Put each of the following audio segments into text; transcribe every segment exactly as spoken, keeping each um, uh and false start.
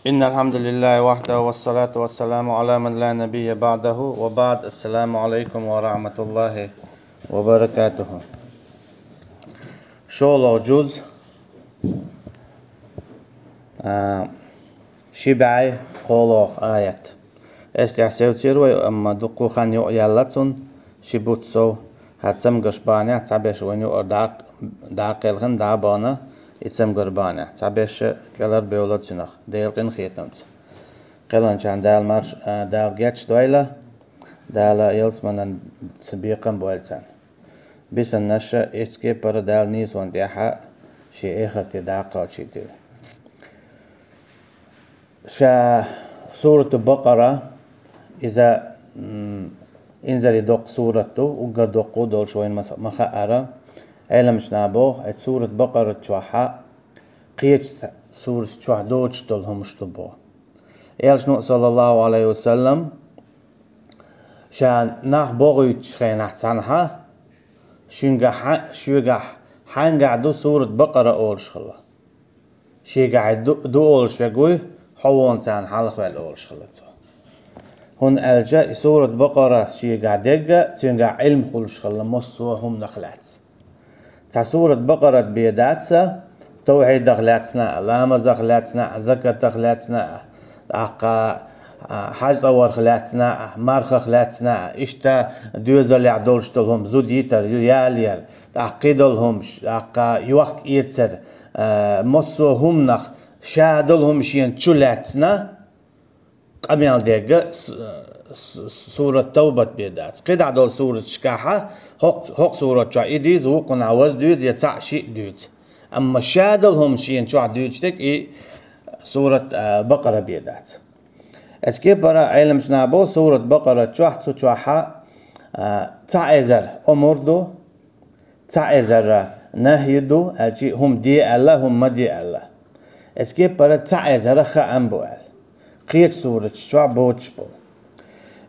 إن الحمد لله وحده والصلاة والسلام على من لا نبي بعده وبعد. السلام عليكم ورحمة الله وبركاته. ШолгӀа жуз, а, ши бӀаь кхоалгӀа аят. Эс тӀехь севцира вай, амма дуккха хан юкъа яьлла цунна, ши бутт сов, хӀара цамгарш бахьанехь цхьаберш вайна юкъара дӀа-, дӀакхелхина, дӀа а бахана, и цамгар бахьанехь. Цхьаберш кӀелхьара бевлла цунах, Делан къинхетамца. Кхелхинчарна Дала марш-, а, Дала гечдойла, Дала ялсаманин бекхам бойла царна. Бисаннаш а эцкепара Дала нийсонна тӀехь а шен эхарте дӀакхачийтийла. Ша Сурату Бакъара, иза, м, инзаре доккха сурат ду, уггар доккха долуш вайна ма-, ма хаара. Ӏеламчу наха боху, оцу Сурат Бакъарат чохь а кхечу сурат чохь доцуш долу хӀумаш ду боху. Элчано, саллаллаху Ӏалайхи ва саллам, ша нах бохуьйтучу хенахь цхьанхьа, шуьнгахь, шуьгахь хьаьнгахь ду Сурат Бакъара олуш хилла. Шегахь ду, ду олуш верг вуй, хьо вон царна хьалхаваьлла олуш хилла цо. ХӀунда аьлча и Сурат Бакъара шегахь дегга, цуьнгахь Ӏилма хуьлуш хилла массо а хӀуманах лаьцна. Цхьа Сурат Бакъарат бен дац, тавхьидах лаьцна а, ламазах лаьцна а, закатах лаьцна а, тӀаккха, а, хьаьж цӀа варх лаьцна а, мархах лаьцна а, иштта доьзалехь долуш долу хӀума, зуда йитар, ю ялаяр, тӀаккха кхидолу хӀумаш, тӀаккха йохк-эцар, а, массо а хӀуманах ша долу хӀума шена чу лаьцна, къамел дегга с-, с-, Сурат Тавбат бен дац. КхидӀа долу сураташкахь а, хӀокху, хӀокху сурат чохь и дуьйцу, вукхунахь важа дуьйцу я цхьаъ шиъ дуьйцу. Амма ша долу хӀума шена чохь дуьйцуш дерг и Сурат, а, Бакъара бен дац. Оцу кепара Ӏеламчу наха боху, Сурат Бакъара чохь, цу чохь а, а, цхьа эзар омра ду, цхьа эзар нахьйи ду, аьлчи хӀума де аьлла, хӀума ма де аьлла. Оцу кепара цхьа эзар хаам бу аьлла. Кхечу сураташ чохь боцуш болу.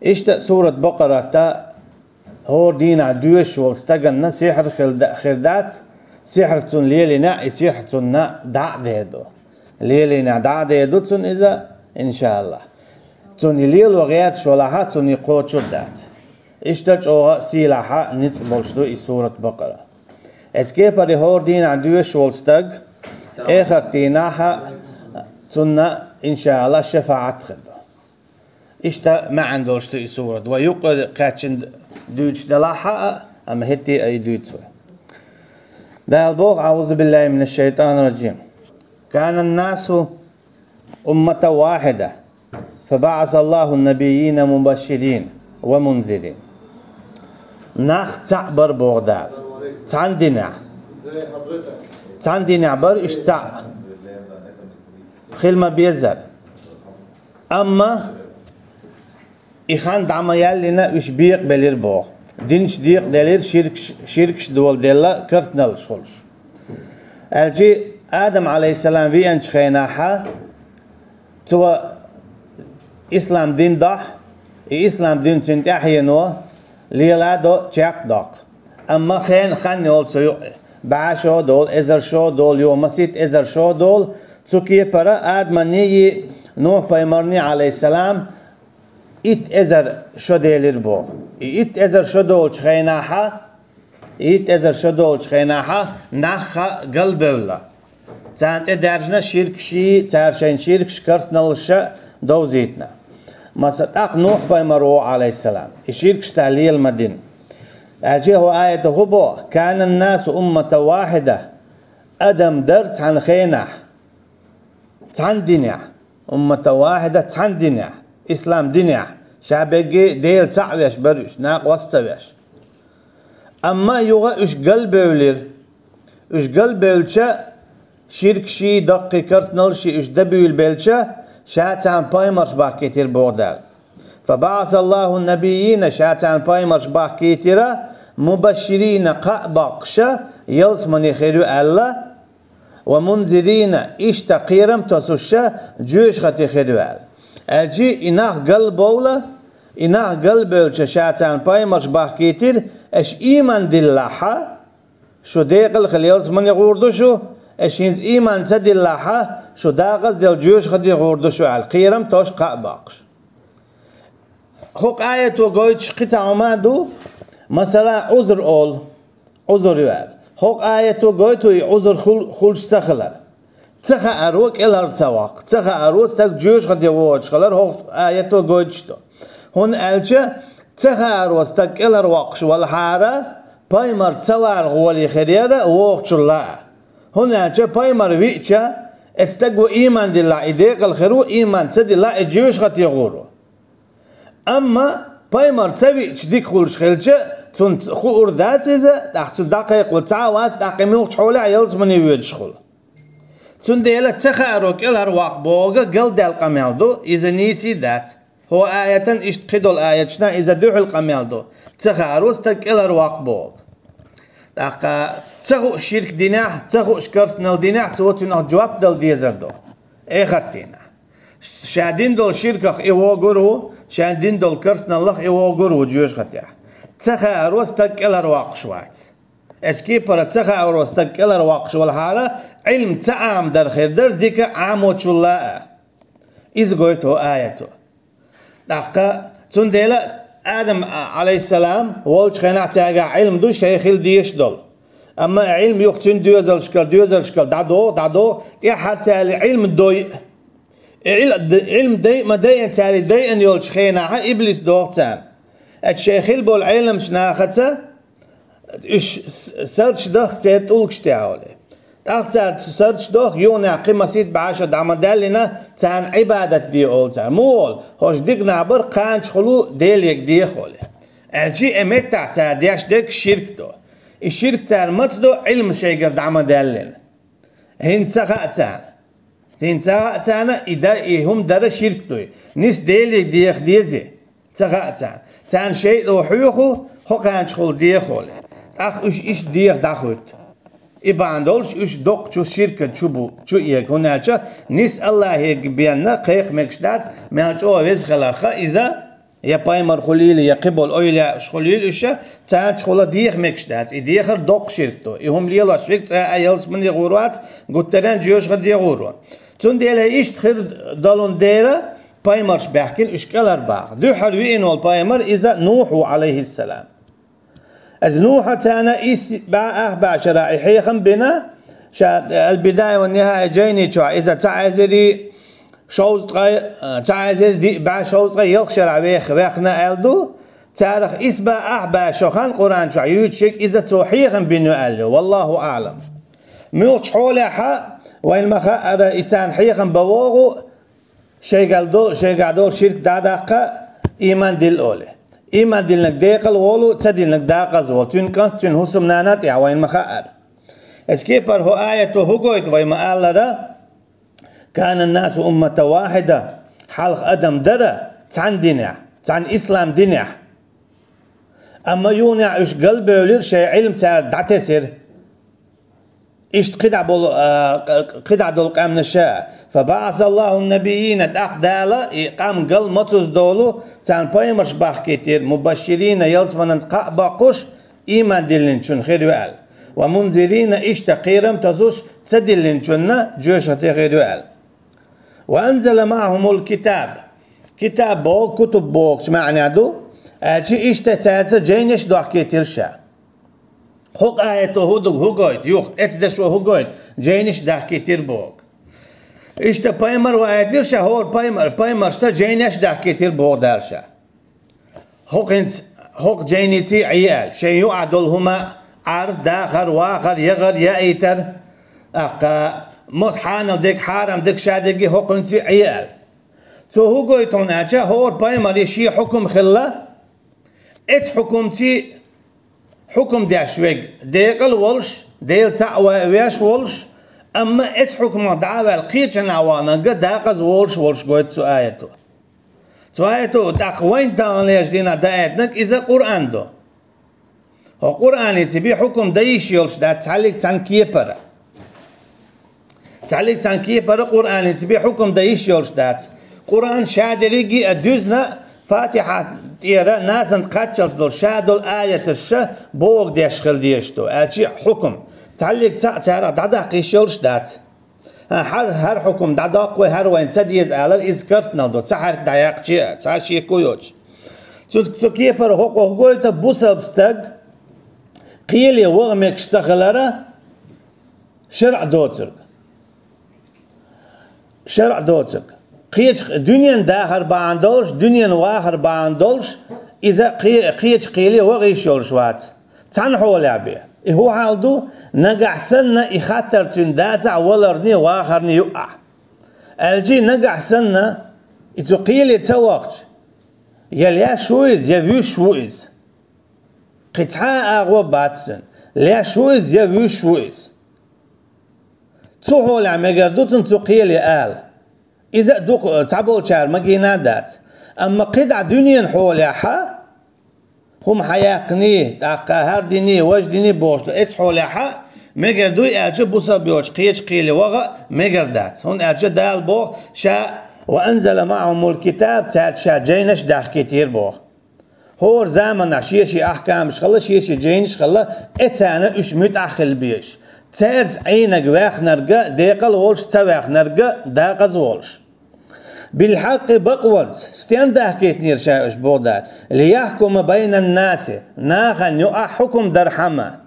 Иштта Сурат Бакъарата хӀора дийнахь доьшуш волу стаганна сихьр хила да-, хир дац, сихьр цунна лелийнехь, и сихьр цунна дӀа а дер ду. Лелийнехь дӀа а дер ду цунна иза, иншааллахь. Цунна и лело гӀерташ валахь а, цунна и кхочур дац. Иштта чӀогӀа сийлахь а, ницкъ болуш ду и Сурат Бакъара. Оцу кепара хӀора дийнахь доьшуш волу стаг, эхарт дийнахь а цунна, иншааллахь, шафаӀат хир ду. Иштта маьӀна долуш ду и сурат. Вай юккъе кхаьччина дуьйцуш делахь а, амма хӀетте а и дуьйцу вай. Дала боху: أعوذ بالله من الشيطان الرجيم. كان الناس أمة واحدة فبعث الله النبيين مبشرين ومنذرين. Нах цхьаъ бара боху Дала. Цхьана динехь. Цхьана динехь бара уьш цхьаъ. Хила ма-беззара. Амма и хан дӀа ма-яллина, уьш бекъабелира боху. Динаш декъаделира, ширкаш, ширкаш доладелла, карсналш хуьлуш. Аьлчи Адам, Ӏалайхиссалам, веанчу хенахь а, цо ислам дин дахь, и ислам дин цуьнан тӀаьхьено лела а до, чекх а доккху. Амма хен а хан йолу цу юкъе. БӀаь шо долу, эзар шо долу, йо масийтта эзар шо долу, цу кепара Адаманний, Нухь-пайхамарний, Ӏалайхиссалам, итт эзар шо делира боху. И итт эзар шо долчу хенахь а, и итт эзар шо долчу хенахь а нах а галбевлла. Царна тӀе даьржина ширкаший, цара шайн ширкаш, карсналш а довзийтина. Маса тӀаккха Нухь-пайхамар ву, Ӏалайхиссалам, и ширкаш цара лела ма дина. Аьлча хӀокху аято хӀун боху: كان الناس أمة واحدة. Адам дара цхьана хенахь, цхьана динехь, أمة واحدة, цхьана динехь, ислам динехь, ша бегги Дела цхьаъ веш бара уьш, накъост ца веш. Амма юха уьш галбевлира. Уьш галбевлча, ширкаший, даккхий, карсналший уьш дабуьйлабелча, ша царна пайхамарш бахкийтира боху Дала. فبعث الله النبيين, ша царна пайхамарш бахкийтира, مبشرين, кхаъ боккхуша, ялсамане хир ю аьлла, ومنذرين, иштта кхерам тосуша, жоьжахате хир ю аьлла. Аьлчи и нах галбовла, и нах галбевлча ша царна пайхамарш бахкийтира, аша ийман диллахь а, шу декъала хила ялсамане гӀур ду шу, Аш хӀинца ийман ца диллахьа, шу дакъазделла жоьжахате гӀур ду шу аьлла, кхерам тосуш кхаъ баккхуш. ХӀокху аято гойтуш кхин цхьа хӀума а ду, масала, Ӏузр олу, Ӏузр ю аьлла. ХӀокху аято гойту и Ӏузр хул-, хуьлуш ца хилар. Ца хааро кӀелхьара ца ваккха, ца хааро стаг жоьжахате воцуш хилар хӀокху аято гойтуш ду. ХӀунда аьлча ца хааро стаг кӀелхьара воккхуш валахьара, пайхамар ца вала гӀоле хир яра вогӀучул а. ХӀунда аьлча пайхамар виъча, эцу стага ийман диллахь и декъала хир ву, ийман ца диллахь и жоьжахате гӀур ву. Амма пайхамар ца виъча дика хуьлуш хилча, цунна хуур дац иза, тӀаккха цунна дӀакхайкхо цхьа а вац, тӀаккха и муьлххачу хьолехь ялсамане воьдуш хуьлу. Цундела ца хааро кӀелхьара ваккха бохург галдаьлла къамел ду, иза нийса дац. ХӀокху аятан иштта кхидолу аяташна иза дуьхьал къамел ду, ца хааро стаг кӀелхьара ваккха бохург. ТӀаккха ца хууш ширк динехь, ца хууш керстанал динехь, цо цунах жоп дала дезар ду. Эхартийнахь. Ша дина долу ширках и вогур ву, ша дина долу керстаналлах и вогур ву жоьжахатехь. Ца хааро стаг кӀелхьара воккхуш вац. Эцу кепара ца хааро стаг кӀелхьара воккхуш валахьара, Ӏилма ца Ӏамадар хир дара дика Ӏамочул а. Иза гойту аято. ТӀаккха цундела Адам, Ӏалайхиссалам, волчу хенахь цаьргахь Ӏилма ду шайн хила дезаш долу. Амма Ӏилма юха цуьнан доьзалшкара, доьзалшкара дӀадогӀу, дӀадогӀу, тӀаьххьара цаьрга Ӏилма дойу. И Ӏил-, Ӏилма дайа ма дайина, цаьрга дайина йолчу хенахь иблис доху царна. Эцу шайн хила болу Ӏеламчу нахаца, уьш с-, сарч дахка церан тӀулгаш тӀехь олий. ТӀаккха цара сарч дохка юханехь кхин масийтта бӀе шо дӀа ма даьллина, царна Ӏибадат де олу цара. Муха олу, хӀорш дика нах бара, кханчахула Делега деха олий. Аьлча и меттахь цара деш дерг ширк ду. И ширк цара маца до, Ӏилма шайгара дӀа ма даьллина. ХӀинца ца хаьа царна. ХӀинца ца хаьа царна, и да, и хӀума дара ширк дуй. Нис Делега деха дезий? Ца хаьа царна. Царна шайтӀо хьоьху, хӀокханчахула деха олий. ТӀаккха уьш иштта деха дӀахуьтту. И бахьана долуш уьш доккхачу ширка чу бу, чу эга. ХӀунда аьлча нис Аллахьега бенна кхайкха мегаш дац, мел чӀогӀа веза хиларх иза, я пайхамар хуьлийла, я кхиболу эвлаяаш хуьлийла уьш, царчахула деха мегаш дац. И дехар доккха ширк ду. И хӀума лелош верг цкъа а ялсамане гӀур вац, гуттаренна жоьжахате гӀур ву. Цундела иштта хир долун дера пайхамарш баьхкина уьш кӀелхьара баха. Дуьххьара веана волу пайхамар иза Нухь ву, Ӏалайхиссалам. Иза Нухьа царна исс бӀе ах бӀе шарахь и хьехам бина, ша Ал-Бидая ва Нихая жайни чохь иза цхьа эзари шовзткъе, цхьа эзари диъ бӀе шовзткъе ялх шарахь вех-, вехна аьлла ду, царах исс бӀе ах бӀе шо хан Къуръан чохь юьйцуш ерг иза цо хьехам бина ю аьлла ю, валлаху аълам. Муьлххачу хьолехьа вайна ма хаъара и царна хьехам бан вогӀу, шайгахь дол-, шайгахь долу ширк дӀадаккха, ийман дилла олий. Ийман диллинарг декъала волу, ца диллинарг дакъаза волу, цуьнан кӀант, цуьнан хӀусамнана тӀехь вайна ма хаъара. Эцу кепара хӀокху аято хӀун гойту вай ма-аллара, «Кана ннасу умматан вахьида», хьалха адам дара цхьана динехь, цхьана ислам динехь. Амма юханехь уьш галбевлира, шайн Ӏилма цара дӀатесира. Иштта кхидӀа болу, а, кх-, кхидӀа долу къаьмнаша. «Фабаъасаллаху ннабиййина», тӀаккха Дала и къам гал мацаза долу, царна пайхамарш бахкийтира, «мубашширийна», ялсамананца кхаъ баккхуш, ийман диллинчун хир ю аьлла. «Ва мунзирийна», иштта кхерам тосуш, ца диллинчунна жоьжахате хир ю аьлла. «Ва анзала маъахумул китаб». Китаб боху, кутуб бохучу маьӀна ду, аьлча иштта цаьрца жайнаш дохкийтира ша. ХӀокху аято хӀу ду, хӀу гойту, юха, эцу дешо хӀу гойту, жайнаш дахкийтира боху. Иштта пайхамар ваийтира ша, хӀора пайхамар, пайхамаршца жайнаш дахкийтира боху Дала ша. ХӀокхуьнца, хӀокху жайниций Ӏе аьлла, шайн юкъахь долу хӀума Ӏар, дахар, вахар, ягӀар, яийтар, тӀаккха мо хьанал дерг, хьарам дерг, ша дерг хӀокхуьнций Ӏе аьлла. Цо хӀу гойту хьуна аьлча, хӀора пайхамаре шен хьукум хилла, эцу хьукумций хьукум деш верг, декъала волуш, Дела цхьаъ веш волуш, амма эцу хьукумах дӀа а ваьлла кхечанхьа ваханарг дакъаза волуш волуш гойту цу аято. Цу аято тӀаккха вайн таханлерчу дийнахь даийтинарг иза Къуръан ду. ХӀокху Къуръаница бен хьукум дан йиш йолуш дац цхьаллиг цхьана кепара. Цхьаллиг цхьана кепара Къуръаница бен хьукум дан йиш йолуш дац. Къуръан ша дерриге а дуьзна, Фатихьа тӀера насан кхаччалц долу ша долу аяташ ша бохург деш хила дезаш ду, аьлча хьукум. Цхьаллиг цхьаъ царах дӀадаккха йиш йолуш дац. ХӀара, хӀара хьукум дӀадоккху вай, хӀара вайна ца деза алар, иза карснал ду, цхьа хьарк дӀаяьккхича а, цхьа шеко йоцуш. Цу, цу кепара хӀокхо хӀу гойту, бусалба стаг кхеле ваха мегаш ца хилара шарӀа доцург. ШарӀа доцург. Кхечу дуьненан дахар бахьана долуш, дуьненан вахар бахьана долуш, иза кхе-, кхечу кхеле ваха йиш йолуш вац. Цхьана хьолехь бен. И хӀун хьал ду? Нагахь санна и хаттар цуьнан дацахь валарний, вахарний юкъахь. Аьлчи нагахь санна и цу кхеле ца вахча, я леш ву иза, я вуьш ву иза. Кхин цхьа а агӀо бац цуьнан. Леш ву иза, я вуьш ву иза. Цу хьолехь мегар ду цунна цу кхеле ала. Иза а дукха цхьаболчара магийна а дац. Амма кхидӀа дуьненан хьолехьа, хӀума хьаяьккхиний, тӀаккха хӀара диний, важа диний бохуш ду, эцу хьолехьа мегар дуй аьлча, бусалба йоцуш кхечу кхеле ваха а мегар дац. ХӀунда аьлча Дала боху, ша, «Ва анзала маӀахумул китаб», цаьрца ша жайнаш а даьхкийтира боху. ХӀора заманахь шен-шен ахкамаш хилла, шен-шен жайнаш хилла, тӀе царна уьш муьтӀахь хила безаш. Цаьрца Ӏийнарг ваьхнарг а, декъала волуш, ца ваьхнарг а, декъаза волуш. «Билхьаккъи», бакъонца. Стенна даьхкийтинера ша уьш, боху Дала? «Лияхькума байнаннаси», нахана юкъахь хьукум дархьама.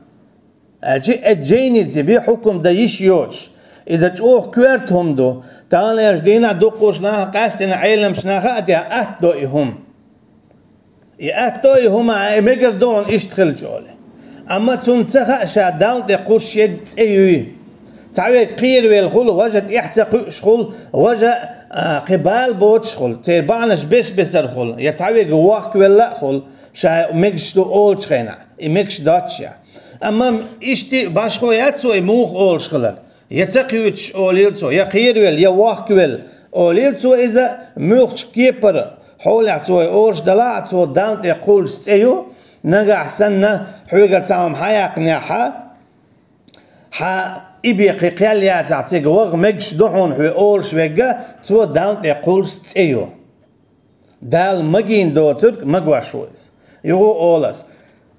Аьлчи эцу жайница бен хьукум дан йиш йоцуш. Иза чӀогӀа коьрта хӀума ду. Таханлерчу дийнахь дуккхачу наха, къаьсттина Ӏеламчу наха а тӀехь, атта до и хӀума. И атта до и хӀума, и мегар ду хьуна иштта хилча олий. Амма цунна ца хаьа ша Далла тӀе кхуссуш ерг цӀе юй. Цхьаверг кхеравелла хуьлу, важа тӀаьхьа ца кхуьуш хуьлу, важа, а, кхин бала боцуш хуьлу, церан бахьанаш бес-бесара хуьлу, я цхьаверг вохкавелла а хуьлу, ша мегаш ду олучу хенахь, и мегаш доццушехь. Амма иштта башхо яц цо и муха олуш хилар. Я ца кхуьучуш олийла цо, я кхеравелла, я вохкавелла олийла цо иза, муьлххачу кепара хьолехь цо и олуш делахь а, цо Далла тӀе кхуллуш цӀе ю, нагахь санна хьоьгара цхьа хӀума хьаяьккхинехь, хьан и бен кхин кхел яцахь, цига ваха мегаш ду хьуна хьоь олуш верг а, цо Далла тӀе кхуллуш цӀе ю. Дала магийна доцург магош ву иза. Юха а олу ас,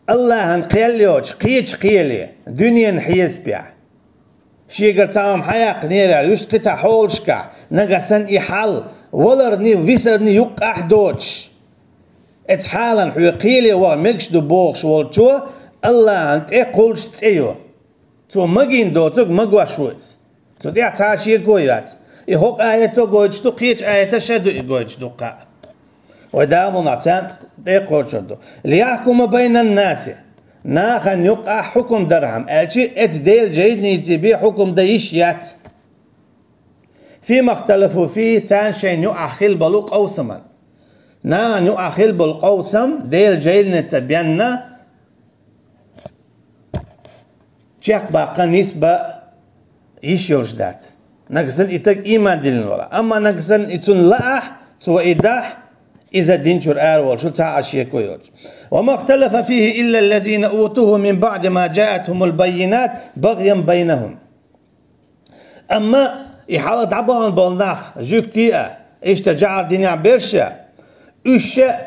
АллахӀан кхел йоцуш кхечу кхеле, дуьненан хьесапехь, шегара цхьа хӀума хьаяьккхинера аьлла, уьш кхин цхьа хьолашкахь, нагахь санна и хьал валарний, висарний юккъехь доцуш, эцу хьалан хьоь кхеле ваха мегаш ду бохуш волчо АллахӀан тӀе кхуллуш цӀе ю. Цо магийна доцург магош ву иза. Цу тӀехь цхьа а шеко а яц. И хӀокху аято гойтуш ду, кхечу аято ша ду и гойтуш ду кхаъ. Вай Дала мунахь царна тӀе а кхочур ду. «Лияхькума байнаннаси». Нахана юккъахь хьукум дархьама, аьлчи эцу Делан жайница бен хьукум дан йиш яц. «Фима ихталафу фийхи», царна шайна юкъахь хилла болу къовсаман. Нахана юкъахь хилла болу къовсам Делан жайница бенна чекхбаккха нисбан йиш йолуш дац. Нагахь санна и стаг ийман диллина валахь. Амма нагахь санна и цунна лаахь, цо и дахь, иза дин чуьра ара волуш ву, цхьа а шеко йоцуш. «Ва ма ихталафа фийхи илла ллазина утуху мин баъди ма жаатхумул баййинат багъян байнахум». Амма и хьалха дӀабахана болу нах, жуьгтий а, иштта жӀар динехь берш а, уьш а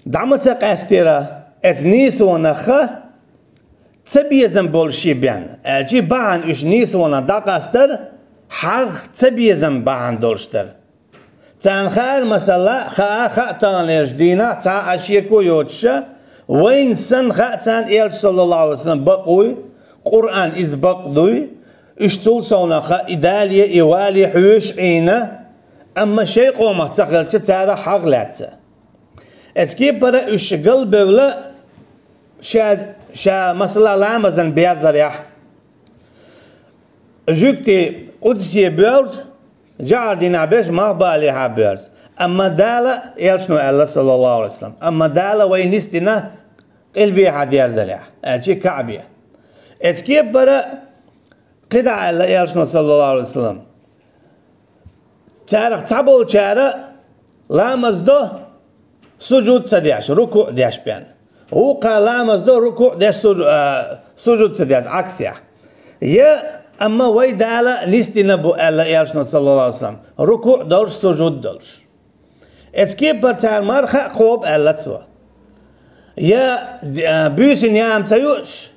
дӀа ма ца къаьстира эцу нийсонах, ца безам болуш ши бен, аьлчи бахьана уьш нийсонах дӀакъастар, хьагӀ ца безам бахьана долуш дара. Царна хаьара масала, хаа, хаа таханлерчу дийнахь, цхьа а шеко йоцуша, вайна санна хаьа царна Элча, саллаллаху алейхи ва саллям, бакъ вуй, Къуръан иза бакъ дуй, уьш цул совнаха и дале, и вале хьоьжуш Ӏийна, амма шайн къомах ца хилча, цара хьагӀ лаьцна. Эцу кепара уьш галбевлла ша, ша масала ламазан берзарехь. Жуьгти къудсе боьрзу, жӀар динехь берш малхбалехьа боьрзу. Амма Дала, Элчано аьлла, саллаллаху алейхи ва саллям, амма Дала вай нисдина къилбехьа дерзалехь, аьлчи Каъбе. Эцу кепара кхидӀа аьлла Элчано, саллаллаху алейхи ва саллям. Царах цхьаболчара ламаз до, сужуд ца деш, рукуъ деш бен. Вукхара ламаз до, рукуъ деш, сужу-, а, сужуд ца деш, Ӏаксехь. Я, амма вай Дала нисдина бу, аьлла Элчано, саллаллаху алейхи ва саллям, рукуъ долуш, сужуд долуш. Эцу кепара цара марха а кхобу, аьлла цо. Я, а, буьйсина яма ца юуш,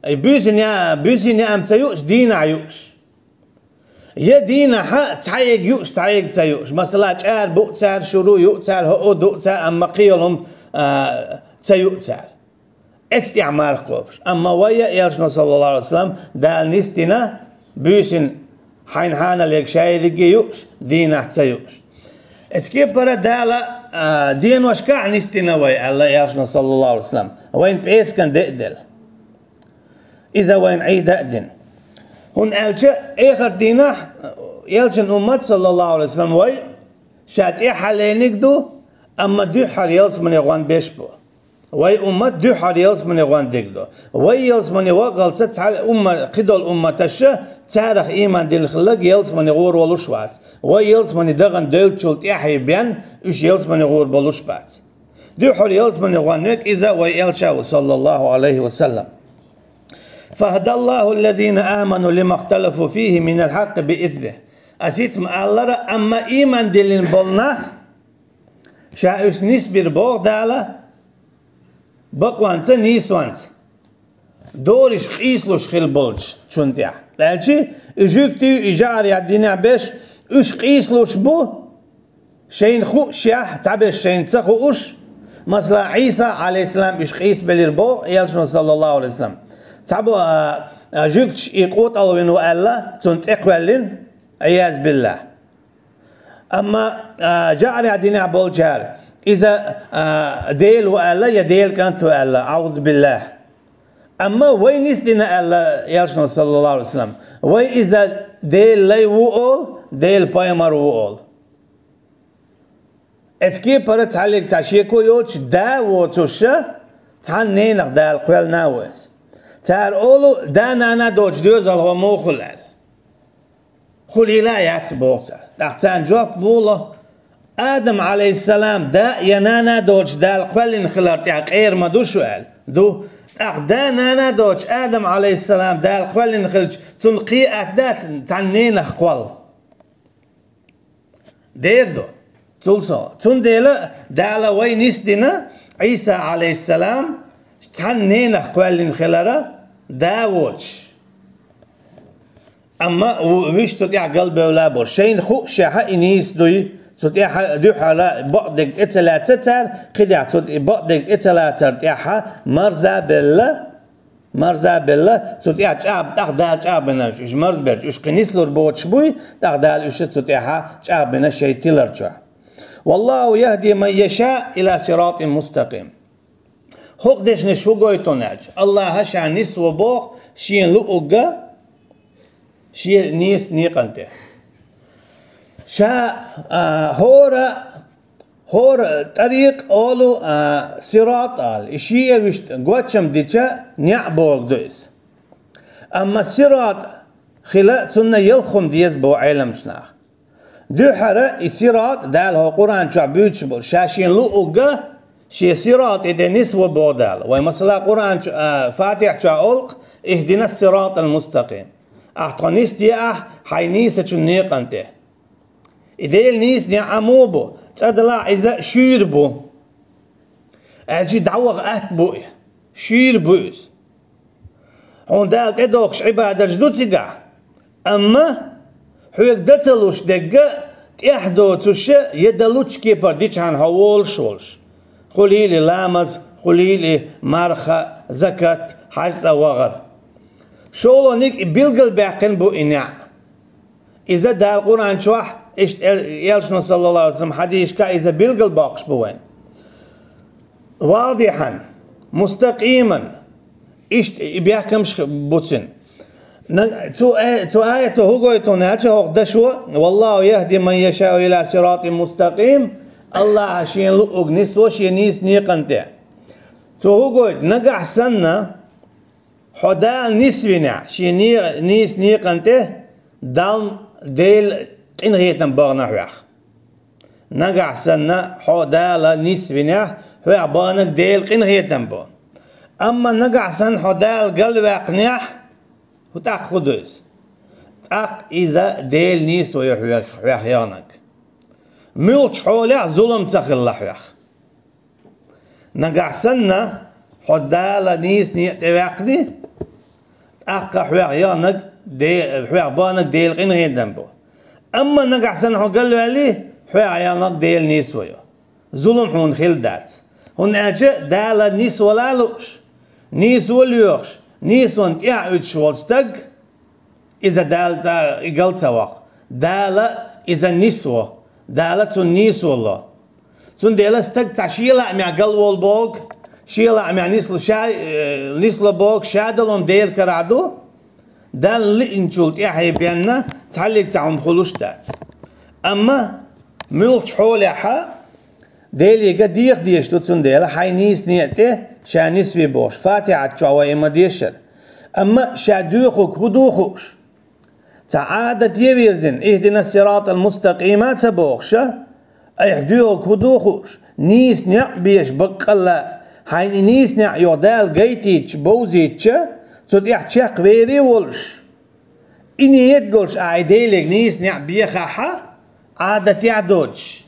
И буьйсанна, буьйсанна яам ца юуш, дийнахь юуш. Я дийнахьа цхьаерг юуш, цхьаерг ца юуш. Масала, чӀара бу цара, шура ю цара, хӀоъ ду цара, амма кхин йолу хӀума, а, ца ю цара. Эцу тӀехь марха кхобуш. Амма вай а, элчано, саллаллаху Ӏалайхи ва саллам, Дала нисдина, буьйсанна хьайна хьаналерг шайерриге юуш, дийнахь ца юуш. Эцу кепара Дала, а, деношкахь нисдина вай, аьлла элчано, саллаллаху Ӏалайхи ва саллам, вайна пӀераскан де а делла. Иза вайна Ӏийда а дина. ХӀунда аьлча эхарт дийнахь элчан уммат, саллаллаху Ӏалайхи ва саллам, вай ша тӀаьххьара леринарг ду, амма дуьххьара ялсамане гӀон беш бу. Вай уммат дуьххьара ялсамане гӀон дерг ду. Вай ялсамане ваххалца цхьа умма-, кхидолу умматаша царах ийман дилла хилларг ялсамане гӀур волуш вац. Вай ялсамане дахана девллачул тӀаьхьа бен уьш ялсамане гӀур болуш бац. Дуьххьара ялсамане гӀон верг иза вай элча ву, саллаллаху Ӏалайхи ва саллам. فهدى الله الذين آمنوا لما اختلفوا فيه من الحق بإذنه. Ас хӀинца ма-аллара, амма ийман диллина болу нах, ша уьш нисбира боху Дала, бакъонца, нийсонца, дориш къийсалуш хилла болчу чунна тӀехь. Аьлчи, и жуьгтий, и жӀарехь динехь берш, уьш къийсалуш бу, шайна хуушехь, цхьаберш шайна ца хууш, масала, Ӏийса, Ӏалайхиссалам, уьш къийсабелира боху элчано, саллаллаху Ӏалайхи ва саллам. Цхьабо, а, а, жуьгташ и къотӀалвина ву аьлла, цунна цӀе кхоьллина, Ӏиязбиллахь. Амма, а, жӀарехь динехь болчара, иза, а, Дела ву аьлла, я Делан кӀант ву аьлла, Ӏаузубиллахь. Амма вай нисдина аьлла элчано, саллаллаху Ӏалайхи ва саллам, вай иза Делан лай ву олу, Делан пайхамар ву олу. Эцу кепара цхьаьллиг цхьа шеко йоцуш, да воцуша, цхьана ненах Дала кхоьллина а ву иза. Цара олу, да-нана доцуш доьзалхо муха хуьлу аьлла. Хуьлийла а яц боху цара. ТӀаккха царна жоп муха ло? Адам, Ӏалайхиссалам, да я нана доцуш Дала кхоьллина хилар тӀехь къера ма ду шу аьлла. Ду. ТӀаккха да-нана доцуш Адам, Ӏалайхиссалам, Дала кхоьллина хилча, цунна кхин а атта дац цхьана ненах кхолла? Дера ду. Цул со. Цундела Дала вай нисдина Ӏийса, Ӏалайхиссалам, цхьана ненах кхоьллина хилара, да воцуш. Амма ву-, вуьш цу тӀехь галбевлла бу. Шайна хуушехь и нийса дуй, цу тӀехь дуьххьара бакъдерг тӀе ца лаьцна цара, кхидӀа цу тӀе-, бакъдерг тӀе ца лацар тӀехь марза а белла, марза а белла, цу тӀехь чӀагӀ-, тӀаккха Дала чӀагӀбина уьш, уьш марзберш, уьш кхин нислур боцуш буй, тӀаккха Дала уьш цу тӀехь чӀагӀбина шайн тилар чохь. «Валлаху яхди ман яшаъ ила сиратин мустакъим». ХӀокху дешнаш хӀун гойту аьлча, Аллаха ша нисво боху шен луъург а, шен нийса некъан тӀе. Ша, а, хӀора, хӀора тӀарикъ олу, а, сират олу, и шиъ а вуьшта гочам дича неӀ бохург ду иза. Амма сират хила цунна ялх хӀума деза боху Ӏеламчу наха. Дуьххьара и сират Дала хӀокху Къуръан чохь буьйцуш болу, ша шен луъург а, шен сират и де нисво боху Дала. Вай, масала, Къуръан чу-, а, Фатихь чохь олу-кх: «Ихдинас сиратал мустакъим». Ахь тхо нисде ахь хьайн нийсачун некъан тӀе. И Делан нийса некъ муха бу? ЦӀа далахь, иза шуьйра бу. Аьлчи дӀаваха атта бу и. Шуьйра бу иза. Хьуна Дала тӀедогӀуш Ӏибадаташ ду цигахь, амма хьоьга дан ца луш дерг а, тӀехь доцуш а, я дан лучу кепара дичахьана хьо волуш волуш. Хуьлийла и ламаз, хуьлийла и марха, закат, хьаьж-цӀа вахар. ШолгӀаниг и билгалбаьккхина бу и неӀ. Иза Дала Къуръан чохь, иштта эл-, элчано, саллаллаху Ӏалайхи ва саллам, хьадисашкахь иза билгалбоккхуш бу вайн. Вадихьан, мустакъиман, иштта и бехкамаш бу цуьнан. На-, цу а-, цу аято хӀун гойту аьлча, хӀокху дашо: «Валлаху яхди ман яшаъу ила сиратин мустакъим», Аллаха шен луъург нисво шен нийса некъан тӀе. Цо хӀун гойту? Нагахь санна, хьо Дала нисвинехь шен не-, нийса некъан тӀе, Далла, Делан къинхетам бахана хьох. Нагахь санна, хьо Дала нисвинехь, хьох баханарг Делан къинхетам бу. Амма нагахь санна, хьо Дала галваьккхинехь, хӀу тӀаккха хӀун ду иза? ТӀаккха иза Делан нийсо ю хьох, хьох яханарг. Муьлххачу хьолехь зулам ца хилла хьох. Нагахь санна, хьо Дала нийса некъа тӀе ваьккхина, Аккха хьох яханаг, де-, хьох баханаг Делан къинхетам бу. Амма нагахь санна хьо галваьллий, хьох яханаг Делан нийсо ю. Зулам хьуна хилла дац. ХӀунда аьлча Дала нисвала а лууш, нийсо лоьхуш, нийсонна тӀаьхьа уьдуш волу стаг, иза Дала цӀа-, и гал ца ваккха. Дала иза нисво, Дала цунна нийсо ло. Цундела стаг цхьа шен лаамехь галволу боху, шен лаамехь нисло ша, э, нисло боху, ша далун Делан карахь ду, Далла лиъначул тӀаьхьа бен цхьаллиг цхьа хӀума хуьлуш дац. Амма муьлххачу хьолехь Деле ган деха дезаш ду, цундела хьайн нийса некъа тӀе ша нисве бохуш, Фатихьат чохь вай и ма-дешшара. Амма ша доьхург хӀун ду хууш, цхьа Ӏадате вирзина, «Ихдинас сиратал мустакъим» а ца бохуш, айхьа доьхург хӀун ду хууш, нийса некъ беш баккъалла, хьайна и нийса некъ йоху Дала гайтийтича, бовзийтича, цу тӀехь чекхвере а волуш, и ниет долуш ахьа и Делега нийса некъ бехахь, Ӏадатехь доцуш.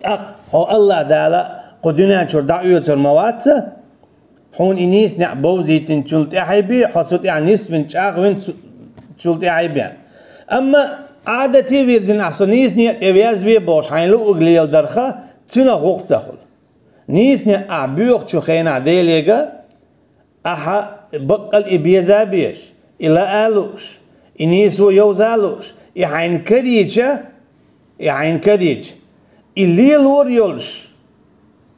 ТӀаккха хьо Аллах Дала кху дуьнен чуьра дӀаоьцур ма вац, хьуна и нийса некъ бовзийтинчул тӀаьхьа бен, хьо цу тӀехь нисвина, чӀагӀвина цу-, чул тӀаьхьа бен. Амма Ӏадате вирзина ахь со нийса некъа тӀе везаве бохуш, хьайн луъург леладарх, цуьнах гӀуллакх ца хуьлу. Нийса некъ ахь боьхучу хенахь Делега, ахьа баккъал и беза а безаш, и лаа а лууш, и нийсо йовза а лууш, и хьайна карийча, и хьайна карийча, и лелор а йолуш,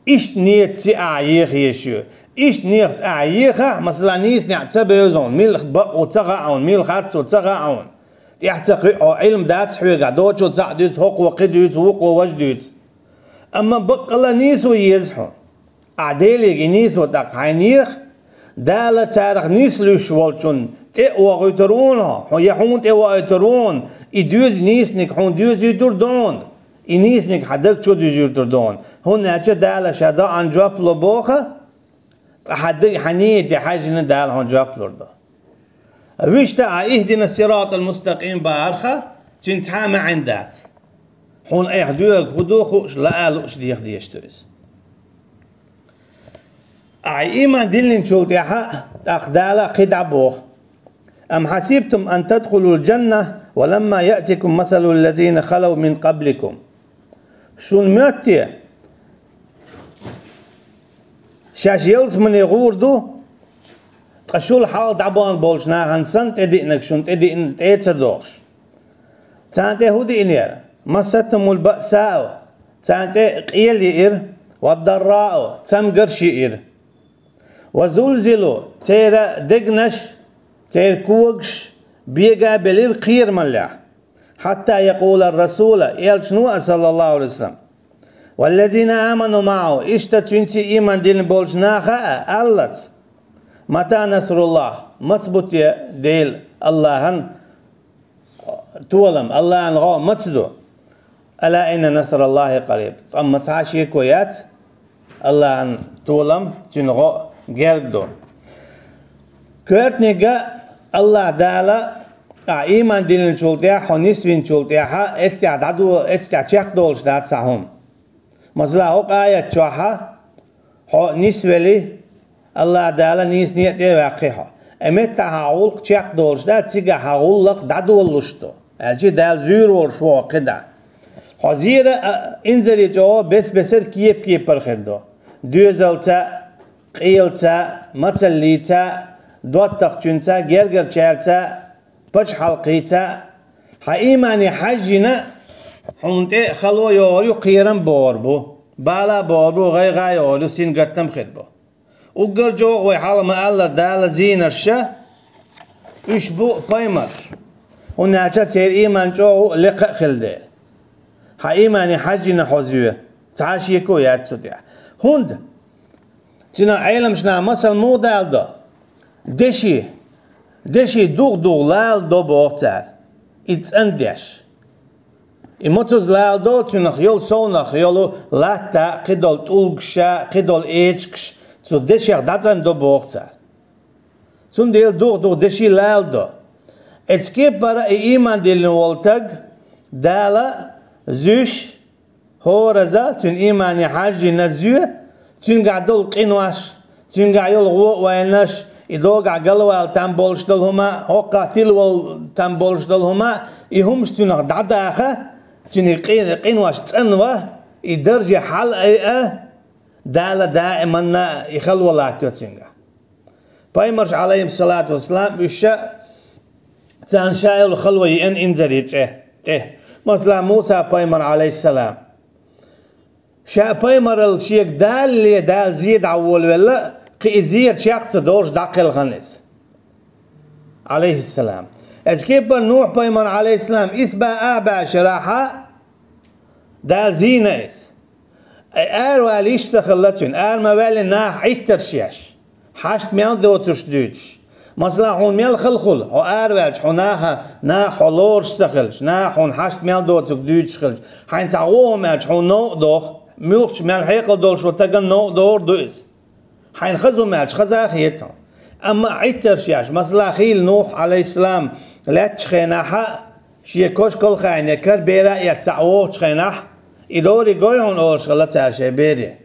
иштта ниетца ахьа еха езаш ю. Иштта ниетца ахьа ехахь, масала, нийса некъ ца бевза хьуна, мила бакъо ца хаьа хьуна, мила харцо ца хаьа хьуна, тӀаьхьа ца кхуьу хьо, Ӏилма дац хьоьгахь, дочул цхьаъ дуьйцу, хӀокхо кхин дуьйцу, вукхо важа дуьйцу. Амма баккъалла нийсо еза хьуна. Ахьа Делега и нийсо тӀаккха хьайна еха, Дала царах нислуьйш волчунна тӀе а вохуьйтур ву хьуна хьо, я хьуна тӀе вохуьйтур ву хьуна, и доьза нийсаниг хьуна доьзуьйтур ду хьуна, и нийсаниг хьан даг чу дуьзуьйтур ду хьуна. ХӀунда аьлча Дала ша доӀанна жоп ло боху, ткъа хьан даг, хьан нийяте хьаьжжина Дала хьуна жоп лур ду. Вуьшта ахьа «Ихдинас сиратал мустакъим» бахарх, цуьнан цхьа а маьӀна дац. Хьуна айхьа доьхург хӀун ду хууш, лаа а лууш деха дезаш ду иза. Ахьа ийман диллинчул тӀаьхьа, тӀаккха Дала кхин дӀа боху: «Ам хьасибтум ан тадхулул джанна ва ламма яътикум масалул лазина халав мин къабликум». Шуна моьтту те, шаьш ялсамане гӀур ду, ткъа шул хьалха дӀабахана болчу нахана санна тӀедиънарг шуна тӀедиъна тӀе а ца дохуш? Царна тӀе хӀун диънера? «Массатхумул баъсау», царна тӀе къел йиира, «вад-даррау», цамгарш йиира. «Ва зулзилу», церан дегнаш, церан когаш бега а белира кхерамаллехь. «Хьатта якъулар расула», элчано а, саллаллаху алейхи ва саллам, «валлазина аману маъаху», иштта цуьнца ийман диллина болчу наха а аьлларца: «Мата насруллах», маца бу те Дела, Аллахьан толам, Аллахьан гӀо маца ду? «Ала инна насраллахи къариб». Амма цхьа а шеко яц, Аллахьан толам, цуьнан гӀо герга ду. Коьртаниг а, Аллах Дала, ахьа ийман диллинчул тӀаьхьа, хьо нисвинчул тӀаьхьа, эццехь дӀадо-, эццехь чекхдолуш дац цхьа хӀума. Масала, хӀокху аят чохь а, хьо нисвели, Аллах Дала нийса некъа тӀе а ваьккхи хьо. И меттахь хьан гӀуллакх чекхдолуш дац, цигахь хьан гӀуллакх дӀадолалуш ду, аьлча Дала зуьйр волуш ву хьо кхидӀа. Хьо зера а, инзаре чӀогӀа бес-бесара кеп-кепара хир ду. Доьзалца а, къелаца а, мацаллица а, доттагӀчуьнца а, гергарчаьрца а, пачхьалкхица а. Хьан иймане хьаьжжина, хьуна тӀе хало а йогӀур ю, кхерам а богӀур бу, бала а богӀур бу, гӀайгӀа а йогӀур ю, сингаттам а хир бу. Уггар чӀогӀа вай хьалха ма-аллара Дала зийнарш, уьш бу пайхамарш. ХӀунда аьлча церан ийман чӀогӀа а, лекха а хилла дела. Хьан иймане хьаьжжина хьо зоь, цхьа а шеко яц цу тӀехь. ХӀунда? Цуьнан Ӏеламнаха масал муха даладо? Деши, деши дугӀу-дугӀу лаладо боху цара, и цӀандеш. И мацазза лаладо цуьнах йолу совнах йолу латта а, кхидолу тӀулгаш а, кхидолу эчигаш цу дешех дӀацӀандо боху цара. Цундела дугӀу-дугӀу деши лаладо. Эцу кепара и ийман диллина волу стаг Дала зуьйш, хӀораза, цуьнан иймане хьаьжжина зоь, цуьнгахь долу къинош, цуьнгахь йолу гӀо а вайнаш, И догахь галвала там болуш долу хӀума, хӀокхахь тилвала там болуш долу хӀума, и хӀумаш цуьнах дӀадаха, цуьнан къин-, къинош цӀанва, и дарже хьала айа, Дала даиманна и халва латтайо цуьнгахь. Пайхамарш, алейхиссалату вассалам, уьш ша царна ша йолу халва йиъна инзаре цӀе, тӀе. Масала, Муса пайхамар, алейхиссалам. Ша пайхамаралла шега далале Дала зе дӀаволавелла, кхин и зера чекх ца долуш дӀакхелхина иза. Алейхиссалам. Эцу кепара Нухь пайхамар, алейхиссалам, исбаьхьа баьшарахьа Дала зийна иза. Ай, аравала йиш ца хилла цуьнан, ара ма ваьллина наха Ӏиттарш еш. Хьашт мел доцурш дуьйцуш. Масала, хьуна мел хала хуьлу, хьо араваьлча, хьо наха, наха хьо лоруш ца хилча, наха хьуна хьашт мел доцург дуьйцуш хилча, хьайна цхьа гӀо хӀума аьлча, хьуна новкъа доху, муьлххачу мел хьекъал долуш ву стагана новкъа догӀур ду иза. Хьайна хаза хӀума аьлча, хаза а хета хьуна. Амма Ӏиттарш еш, масала, хийла Нухь, алейхиссалам, лаьттачу хенахьа, шен кошкал а хайна, кара бер а эцна цхьаъ вогӀучу хенахь, и дорий гой хьуна олуш хилла цара шайн бере.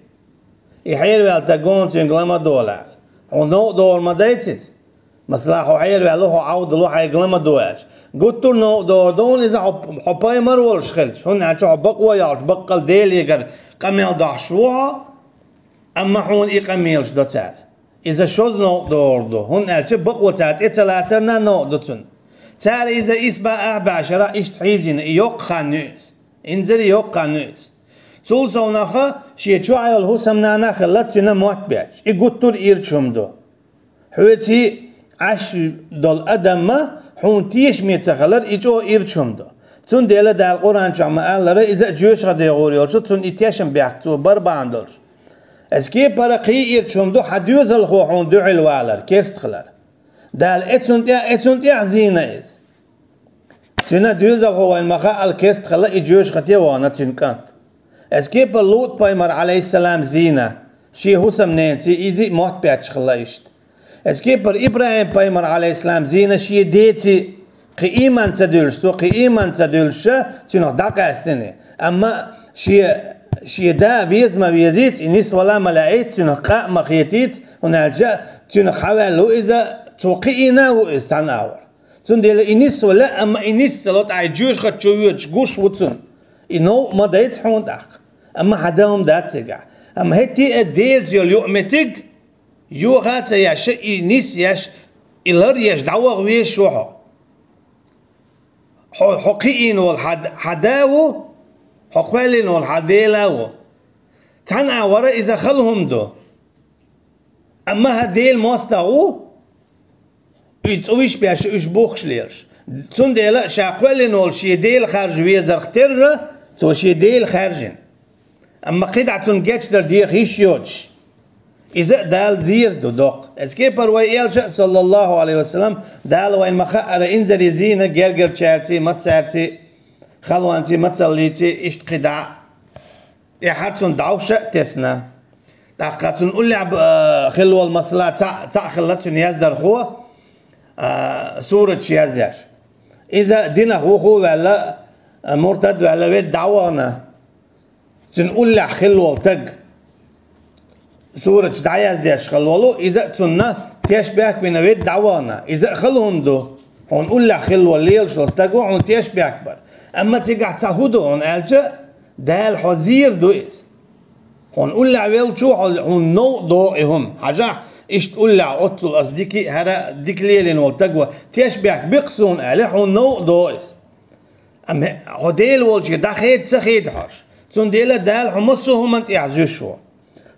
И хьераваьлла стаг ву хьуна, цуьнга ла ма долу аьлла. Хьуна новкъа догӀур ма дайца иза. Масала, хьо хьераваьлла ву, хьо Ӏовдал ву, хьайга ла ма до аьлча. Гуттар а новкъа догӀур ду хьуна иза хьо, хьо пайхамар волуш хилча, хӀунда аьлча хьо бакъо йолчу баккъалла Делегара къамел дохьуш ву хьо, амма хьуна и къамелаш до цара. Иза шозза новкъа догӀур ду, хӀунда аьлча бакъо цара тӀе ца лацарна новкъа ду цунна. Цара иза исбаьхьа баьшарахь иштта хьийзийна, и йоккха хан ю иза. Инзаре йоккха хан ю иза. Цул совнаха шен чохь йолу хӀусамнана а хилла цуьнан мотт бетташ. И гуттар а ирча хӀума ду. Хьоьций Ӏаш долу адамна хьуна тешаме ца хилар и чӀогӀа ирча хӀума ду. Цундела Дала Къуръан чохь ма-аллара, иза а жоьжахате гӀур йолчу цунна и тешам бехк цо бара бахьана долуш. Эцу кепара кхин а ирча хӀума ду хьан доьзалхо хьуна дуьхьал валар, керста хилар. Дала эцунна тӀехь, эцунна тӀехь зийна иза. Цуьнан доьзалхо вайна ма хаъал керста хилла и жоьжахате вахана цуьнан кӀант. Эцу кепара Лут пайхамар, алейхиссалам, зийна, шен хӀусамненаций, изий а мотт бетташ хилла иштта. Эцу кепара ИбрахӀим пайхамар, алейхиссалам, зийна шен деций, кхин ийман ца дуьллуш, цо кхин ийман ца дуьллуша, цуьнах дӀакъаьстина. Амма шен, шен да веза ма везийца, и нисвала ма лаьийца, цуьнах къа а ма хетийца, хӀунда аьлча цуьнах хьаваьлла ву иза, цо кхиийна а ву иза цхьана агӀор. Цундела и нисвала, амма и нисвала тӀехь и жоьжахати чу воьдуш гуш ву цунна. И новкъа ма дайца хьуна тӀаккха. Амма хьан дан хӀума дац цигахь. Амма хӀетте а Делаца йолу юкъаметтиг йоха а ца еш, и нис еш, и лар еш, дӀаваха везаш ву хьо. Хьо, хьо кхиийна волу хьан, хьан да а ву, хьо кхоьллина волу хьан Дела а ву. Цхьана агӀора иза хала хӀума ду. Амма хьан Дела мостагӀа ву, и цӀувш беш, уьш бухкуш лелаш. Цундела ша кхоьллина волу шен Дела харжа везарх терра, цо шен Дела хаьржина. Амма кхидӀа цунна гечдар деха йиш йоцуш, иза а Дала зийр ду доккха. Эцу кепара вай элча а, саллаллаху алейхи ва саллам, Дала вайна ма хаъара инзаре зийна гергарчаьрций, массаьрций, халонций, мацаллийций, иштта кхидӀа а. ТӀаьхьара цунна дӀовш а тесна. ТӀаккха цунна уллехь б-, а, хилла волу масала цхьаъ, цхьаъ хилла цуьнан яздархо, а, сураташ яздеш. Иза динах вуху а ваьлла, а, муртад а ваьлла, ведда дӀа а вахана. Цуьнан уллехь хилла волу стаг сураташ дӀаяздеш хилла волу, иза а цунна тешнабехк бина, ведда дӀа а вахана. Иза а хала хӀума ду. Хьуна уллехь хилла волу лелаш волу стаг ву, хьуна тешнабехк бар. Амма цигахь цхьа хӀун ду хьуна аьлча, Дала хьо зийр ду иза. Хьуна уллехь веллачо хьо, хьуна новкъа догӀу и хӀума. Хьажахь, иштта уллехь оццул ас дика, хӀара дика лелийна волу стаг ву, тешнабехк биккха суна аьлла, хьуна новкъа догӀу иза. Амма хьо Дела волчуьнга дӀахеда ца хеда хьожуш. Цундела Дала хьо массо а хӀуманна тӀехь зуьйш ву.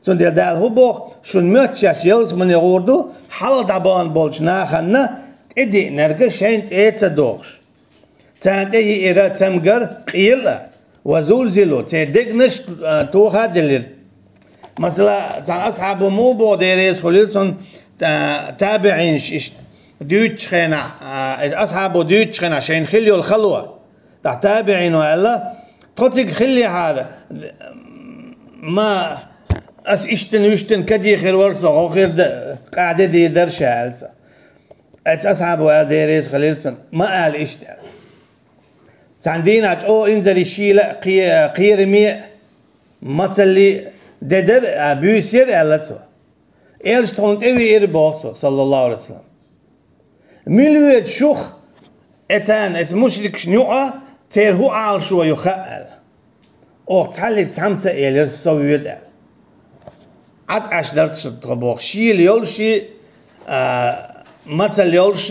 Цундела Дала хӀун боху, шуна моьтту шаьш ялсамане гӀур ду, хьалха дӀабахана болчу нахана тӀедеънарг шайна тӀе а ца дохуш. Царна тӀе йиира цамгар, къел а, ва зулзилу, церан дегнаш а, тоха а делира. Масала, цхьана асхьабо муха боху, Дела реза хуьлийла цунна, та-, табиӀинаш иштта дуьйцучу хенахь, а, асхьабо дуьйцучу хенахь шайна хилла йолу хало. ТӀаккха табиӀино аьлла, тхо цига хиллехьара, ма ас иштта-вуьшта каде хир вара со, хӀокху хир дан къахьде дийр дара ша, аьлла цо. Эцу асхьабо аьлла, Дела реза хуьлийла цунна, ма ала иштта аьлла. Цхьана дийнахь чӀогӀа инзаре шийла а, кхе-, кхераме а, мацалле а де дара, а, буьйса яра, аьлла цо. Элча тхуна тӀевеара боху цо, саллаллаху алейхи ва саллам. Мила воьду шух, эцарна, эца мушрикашна юкъа, церан хӀун Ӏалашо ю хаьа аьлла. Оха цхьаллиг цхьамца а элира, со воьду аьлла. Ӏад Ӏаш дара тхо боху, шийла йолуш, а, мацалла йолуш,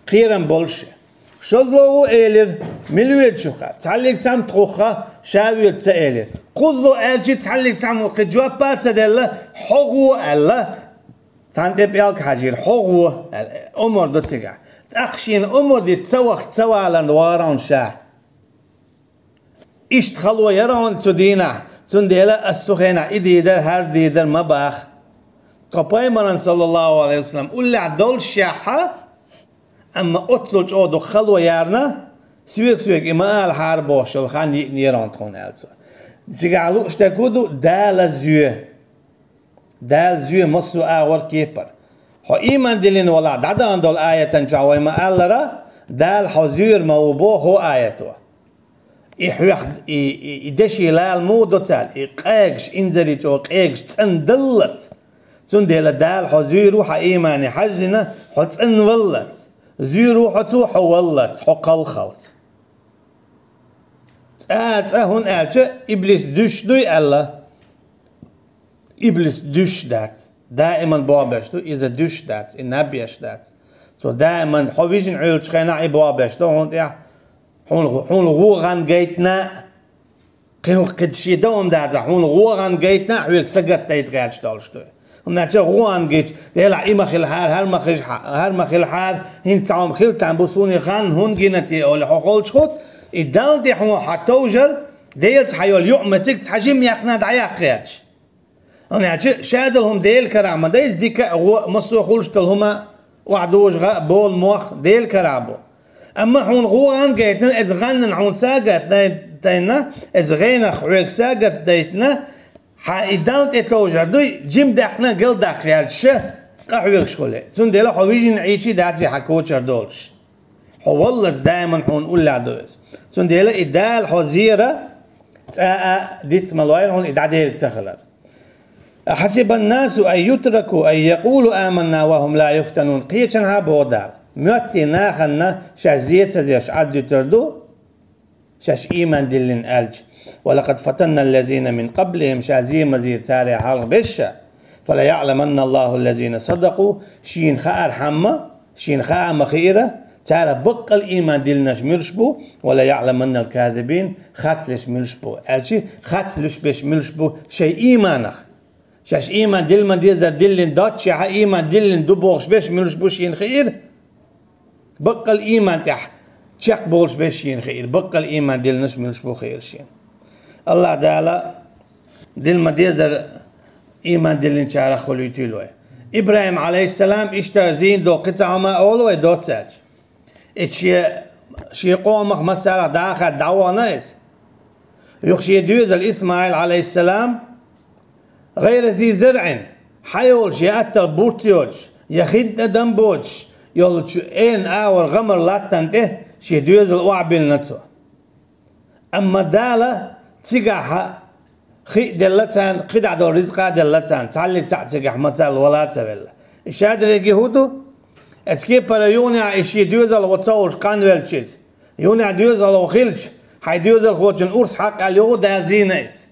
кхерам болуш. Шозло ву элира, мила воьду шух, цхьаллиг цхьамца тхух, ша воьду ца элира. Кхузло аьлча цхьаллиг цхьамма кхин жоп а ца делла, хьо гӀо аьлла. Цхьана тӀе пӀелг хьажийра, хьо гӀо, аьлла, омар до цигахь. ТӀаккха шена омар дита ца вахча ца валарна вахара хьуна ша. Иштта хало яра хьуна цу дийнахь, цундела ас цу хенахь и дийр дара, хӀара дийр дара ма баха. Тхо пайхамаран, саллаллаху алейхи ва саллам, уллехь доллушехь, амма оццул чӀогӀа дукха хало ярна, соьга-соьга и ма алахьара бохуш йолу хан йиънера хьуна тхуна, аьлла цо. Цигахь лууш дерг хӀун ду, Дала зоь. Дала зоь массо а агӀор кепара. Хьо ийман диллина валахь, дӀадахана долу аятан чохь вай ма-аллара, Дала хьо зоьр ма ву боху аято. И хьоьх, и, и, и деши лала муха до цара, и къегаш, инзаре чӀогӀа къегаш цӀандаллалц. Цундела Дала хьо зоьр ву хьан иймане хьаьжжина, хьо цӀанваллалц. Зоьр ву хьо цо, хьо валлалц, хьо кхалхалц. ЦӀа, цӀа, хӀунда аьлча иблис дуьш дуй аьлла. Иблис дуьш дац. Даиман бохбеш ду, иза дуьш дац, и наб еш дац. Цо даиман хьо вижина Ӏуьллучу хенахь и бохбеш ду, хьуна тӀехь, хьуна, хьуна гӀо гӀан гайтина, кхин хӀух кхидӀа шен дан хӀума дацахь, хьуна гӀо гӀан гайтина, хьоьга сагатдайта гӀерташ долуш ду. ХӀунда аьлча гӀо гӀан гича, делахь и ма хилахьара, хӀара ма хилахьара, хӀинца цхьа хӀума хила там бу, суна и хан хӀунда гина те олий, хьо холчу хӀутту, и Далла тӀе хьуна хьан товжар, Делаца хьан йолу юкъаметтиг цхьа жимма яьккхина дӀаяккха гӀерташ. ХӀунда аьлча шадолу хӀума Делан карахь ма ду иза, дика а, гӀо а, массо а хуьлуш долу хӀума, охьадужу гӀа а, болу мох Делан карахь бу. Амма хьуна гӀо гӀан гайтина, иза гӀанна хьуна сагатдайтина, иза гӀенах хьоьга сагатдайтина, хьан и Далла тӀе товжар дуй, жимма даьккхина, галдаккха гӀерташ, къа хьоьгуш хуьлу. Цундела хьо вижина Ӏийчий дац и хьан кочара долуш. Хьо валлалц даиман хьуна уллехь ду иза. Цундела и Дала хьо зера, цӀа а диц ма лойла хьуна и дӀаделла ца хилар. أحسب الناس أن يتركوا أن يقولوا آمنا وهم لا يفتنون. Кхечанхьа боху Дала. Моьттий нахана шаьш зе ца деш Ӏаддуьтур ду, шаьш ийман диллина аьлча. ولقد فتنا الذين من قبلهم, ша зе ма зийра царех хьалха берш. فليعلمن الله الذين صدقوا, шена хаархьама, шена хаа ма хиира, цара баккъал ийман диллинарш муьлш бу, وليعلمن الكاذبين, харц луьш муьлш бу. Аьлчи, харц луьш берш муьлш бу шайн ийманах. Шаьш ийман дилла ма дезара диллина доццушехь, ийман диллина ду бохуш берш муьлш бу шена хиира. Баккъал ийман тӀехь чекх болуш берш шена хиира. Баккъал ийман диллинарш муьлш бу хиира шена. АллахӀ Дала дилла ма дезара ийман диллинчарах хуьлуьйтийла вай. ИбрахӀим, Ӏалайхиссалам, иштта зийна долу кхин цхьа хӀума олу вай доцца аьлча. И шен, шен къомах массарах даха дӀавахана иза. Юха шен доьзал ИсмаӀил, Ӏалайхиссалам, гӀайра зи зарӀин, хьайолуш я аттал бурц йоцуш, я хин тӀадам боцуш йолчу Ӏен агӀор гӀамар латтана тӀе шен доьзал охьабиллина цо. Амма Дала цигахь хи а делла царна, кхидӀа долу ризкъа а делла царна, цхьаллиг цхьаъ цигахь мацалла вала а ца велла. И шадерриге хӀун ду? Эцу кепара юханехь и шен доьзалхо ца хуьлуш къанвелча иза. Юханехь доьзалхо хилча, хьайн доьзалхочун урс хьакха аьлла юха Дала зийна иза.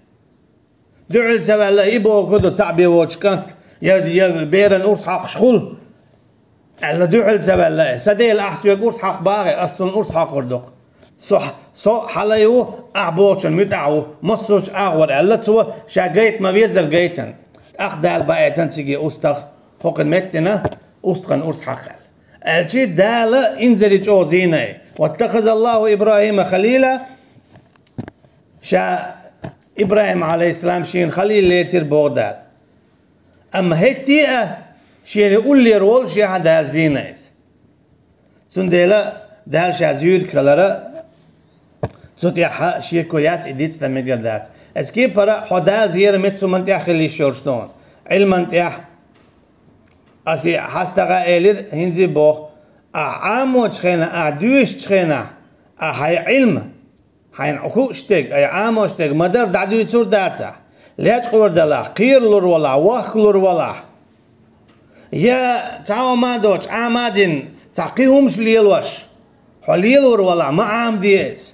Дуьхьал ца ваьлла, и бохург ду, цхьаъ бен воцуш кӀант, я, я беран урс хьакхаш хуьлу, аьлла, дуьхьал ца ваьлла, сан Дела, ахь соьга урс хьакхабахьа, ас цунна урс хьакхур ду-кх. Со, со хьалай ву, ахь бохучун муьтӀахь ву, массо а агӀор, аьлла цо, ша гайта ма везара гайтина. ТӀаккха Дала баийтина цига устагӀа, хӀокхуьнан меттана устагӀан урс хьакха аьлла. Аьлчи Дала инзаре чӀогӀа зийна и. واتخذ الله إبراهيم خليلا. Ша ИбрахӀим, Ӏалайхиссалам, шена халил лецира боху Дала. Амма хӀетте а шена уллера волушехь Дала зийна иза. Цундела Дала ша зуьйриг хилар, цу тӀехь шеко яц, и дицдан мегар дац. Эцу кепара хьо Дала зеран меттиг хӀуманна тӀехь хила йиш йолуш ду хьуна. Ӏилманна тӀехь. Ас и хьастагӀа элира, хӀинца а боху, ахь Ӏамочу хенахь, ахь доьшучу хенахь, ахь хьайн Ӏилма, хьайна хууш дерг, ай Ӏамош дерг ма-дарра дӀадуьйцур дацахь, лечкъор далахь, кхералур валахь, вахкалур валахь, Я цхьа хӀума доцуш, Ӏама а дина, цхьа кхин хӀумаш лелош, хьо лелор валахь, ма Ӏамаде иза.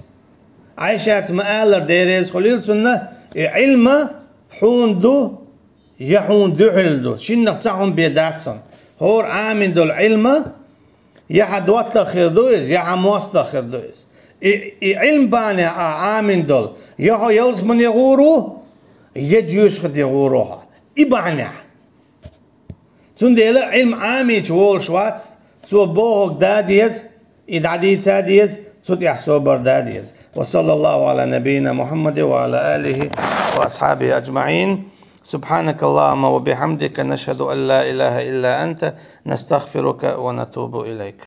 Ӏайшаца ма-аллара, Дела реза хуьлийла цунна, и Ӏилма хьуна ду, я хьуна дуьхьал ду, шиннах цхьа хӀума бен дац хьуна. ХӀора Ӏамийна долу Ӏилма, я хьан доттагӀа хир ду иза, я хьан мостагӀа хир ду иза. И, и Ӏилма бахьанехь ахь Ӏамийна долу, я хьо ялсамане гӀур ву, я жоьжахате гӀур ву хьо. И бахьанехь. Цундела Ӏилма Ӏамийча волуш вац, цо бохург дан деза, и дӀадийца деза, цу тӀехь собар дан деза. Ва саллаллаху Ӏала набийина Мухьаммадин ва Ӏала алихи ва асхьабихи аджмаӀин. Субхьанакаллахумма ва бихьамдика, нашхаду ан ла илаха илла анта, настагъфирука ва натубу илайк.